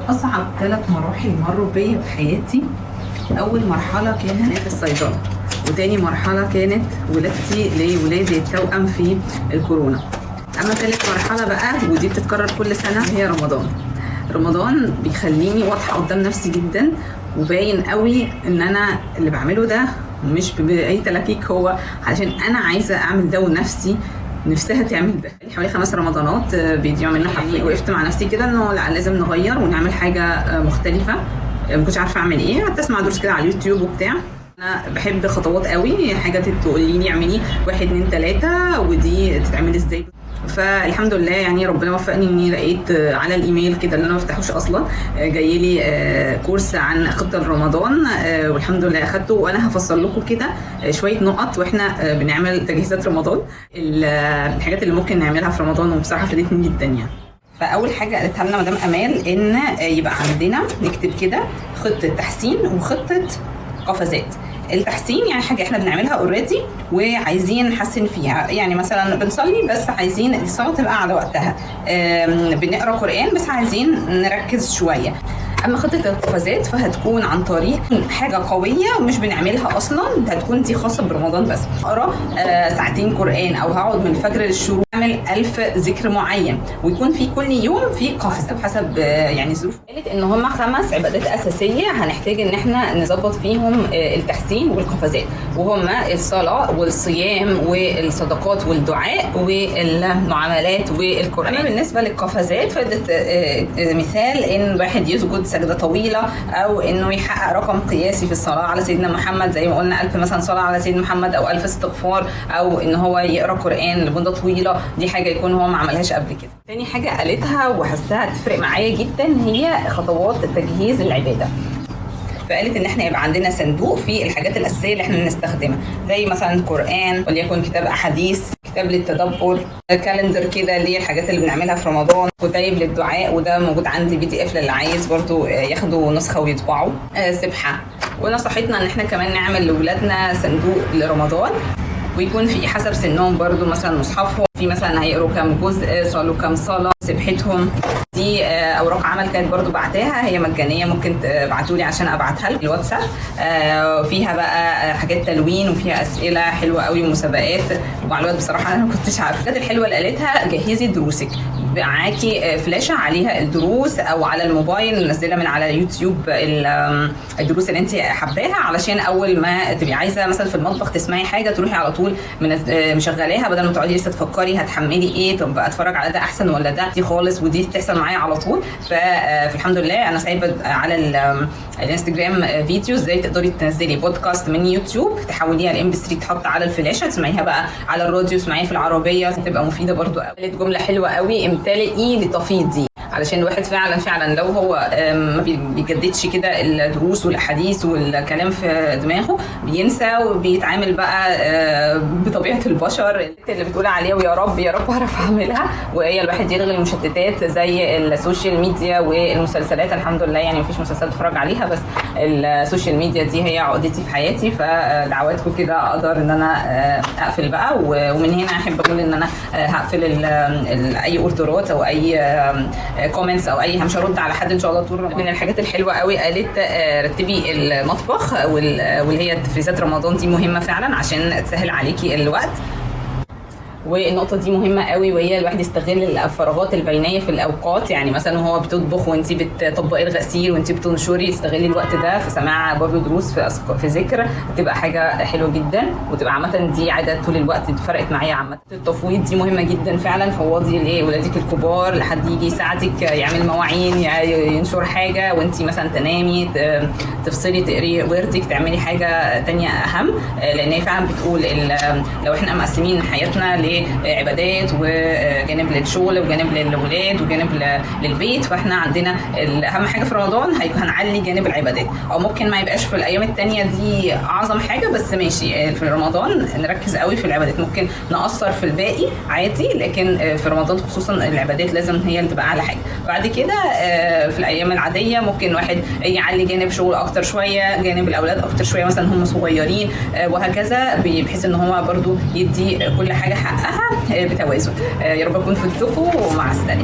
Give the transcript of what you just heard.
أصعب 3 مراحل مروا بيا في حياتي. أول مرحلة كانت الصيدلة، وتاني مرحلة كانت ولادتي لولادي التوأم في الكورونا. أما تالت مرحلة بقى، ودي بتتكرر كل سنة، هي رمضان. رمضان بيخليني واضحة قدام نفسي جدا، وباين قوي إن أنا اللي بعمله ده مش بأي تلاكيك، هو علشان أنا عايزة أعمل ده ونفسي نفسها تعمل ده. حوالي 5 رمضانات بيضيعوا مني حرفيا. وقفت مع نفسي كده انه لا، لازم نغير ونعمل حاجة مختلفة. ما كنتش عارفه اعمل ايه، قعدت اسمع دروس كده على اليوتيوب وبتاع. انا بحب خطوات قوي، حاجة تقولي لي اعملي 1 2 3 ودي تتعمل ازاي. فالحمد لله يعني ربنا وفقني اني لقيت على الايميل كده اللي انا ما بفتحوش اصلا، جاي لي كورس عن خطه رمضان، والحمد لله اخدته. وانا هفصل لكم كده شوية نقط واحنا بنعمل تجهيزات رمضان، الحاجات اللي ممكن نعملها في رمضان، وبصراحة فادتني جدا يعني. فاول حاجة قالتها لنا مدام امال ان يبقى عندنا نكتب كده خطه تحسين وخطه قفزات. التحسين يعني حاجة احنا بنعملها already وعايزين نحسن فيها، يعني مثلا بنصلي بس عايزين الصلاة تبقى على وقتها، بنقرا قران بس عايزين نركز شوية. اما خطه القفزات فهتكون عن طريق حاجة قوية ومش بنعملها اصلا، هتكون دي خاصة برمضان بس. اقرا ساعتين قران، او هقعد من الفجر للشروق اعمل 1000 ذكر معين، ويكون في كل يوم في قفزه حسب يعني الظروف. قالت ان هم 5 عبادات اساسية هنحتاج ان احنا نظبط فيهم التحسين والقفزات، وهم الصلاة والصيام والصدقات والدعاء والمعاملات والقران. اما بالنسبة للقفزات فادت مثال ان الواحد يسجد سجدة طويلة، او انه يحقق رقم قياسي في الصلاة على سيدنا محمد، زي ما قلنا 1000 مثلا صلاة على سيدنا محمد، او 1000 استغفار، او ان هو يقرا قران لمدة طويلة. دي حاجة يكون هو ما عملهاش قبل كده. تاني حاجة قالتها وحسها تفرق معايا جدا هي خطوات تجهيز العبادة. فقالت ان احنا يبقى عندنا صندوق فيه الحاجات الاساسية اللي احنا بنستخدمها، زي مثلا قران، وليكن كتاب احاديث، كتاب للتدبر، calendar كده اللي هي الحاجات اللي بنعملها في رمضان، كتيب للدعاء، وده موجود عندي PDF للي عايز برضو ياخدوا نسخه ويطبعوا، سبحه. ونصحتنا ان احنا كمان نعمل لاولادنا صندوق لرمضان، ويكون في حسب سنهم برضو مثلا مصحفهم، في مثلا هيقروا كام جزء، صلوا كام صلاة، سبحتهم. دي اوراق عمل كانت برضو بعتاها، هي مجانية، ممكن تبعتولي عشان ابعتها لكم الواتساب. فيها بقى حاجات تلوين، وفيها اسئلة حلوة قوي ومسابقات ومعلومات بصراحة انا ما كنتش عارفه. الحاجات الحلوة اللي قالتها جهزي دروسك، معاكي فلاشه عليها الدروس، او على الموبايل منزله من على يوتيوب الدروس اللي انت حباها، علشان اول ما تبقي عايزه مثلا في المطبخ تسمعي حاجة تروحي على طول مشغلاها، بدل ما تقعدي لسه تفكري هتحملي ايه، طب اتفرج على ده احسن ولا ده، دي خالص. ودي بتحصل معايا على طول. فالحمد لله انا سايبه على الانستجرام فيديو ازاي تقدري تنزلي بودكاست من يوتيوب تحوليها ل MP3 تحط على الفلاشه، تسمعيها بقى على الراديو، تسمعيها في العربية، تبقى مفيدة برضو قوي. قالت جملة حلوة قوي، امتلئي لتفيضي، علشان الواحد فعلا فعلا لو هو ما بيجددش كده الدروس والاحاديث والكلام في دماغه بينسى، وبيتعامل بقى بطبيعة البشر اللي بتقول عليه ويا رب يا رب اعرف اعملها. وهي الواحد يلغي المشتتات زي ال social media والمسلسلات. الحمد لله يعني مفيش مسلسلات اتفرج عليها، بس ال social media دي هي عقدتي في حياتي. فدعواتكم كده اقدر ان انا اقفل بقى. ومن هنا احب اقول ان انا هقفل اي اوردرات او اي comments او اي، مش هرد على حد ان شاء الله طول رمضان. من الحاجات الحلوة قوي قالت رتبي المطبخ واللي هي تفريزات رمضان دي مهمة فعلا عشان تسهل عليكي الوقت. والنقطة دي مهمة قوي، وهي الواحد يستغل الفراغات البينية في الأوقات، يعني مثلا وهو بتطبخ وانتي بتطبقي الغسيل وانتي بتنشري، استغلي الوقت ده في سماع برضو دروس، في ذكر، تبقى حاجة حلوة جدا. وتبقى عامة دي عادة طول الوقت، فرقت معايا عامة. التفويض دي مهمة جدا فعلا، فوضي لولادك الكبار لحد يجي يساعدك، يعمل مواعين، ينشر حاجة، وانتي مثلا تنامي، تفصلي، تقري وردك، تعملي حاجة تانية أهم. لأن هي فعلا بتقول لو احنا مقسمين حياتنا عبادات وجانب للشغل وجانب للولاد وجانب للبيت، فاحنا عندنا اهم حاجة في رمضان هنعلي جانب العبادات، او ممكن ما يبقاش في الايام التانية دي اعظم حاجة، بس ماشي في رمضان نركز قوي في العبادات. ممكن نقصر في الباقي عادي، لكن في رمضان خصوصا العبادات لازم هي اللي تبقى اعلى حاجة. بعد كده في الايام العادية ممكن واحد يعلي جانب شغل اكتر شوية، جانب الاولاد اكتر شوية مثلا هم صغيرين، وهكذا، بحيث ان هو برضو يدي كل حاجة حقها بتوازن. يا رب اكون فدتكم، ومع السلامة.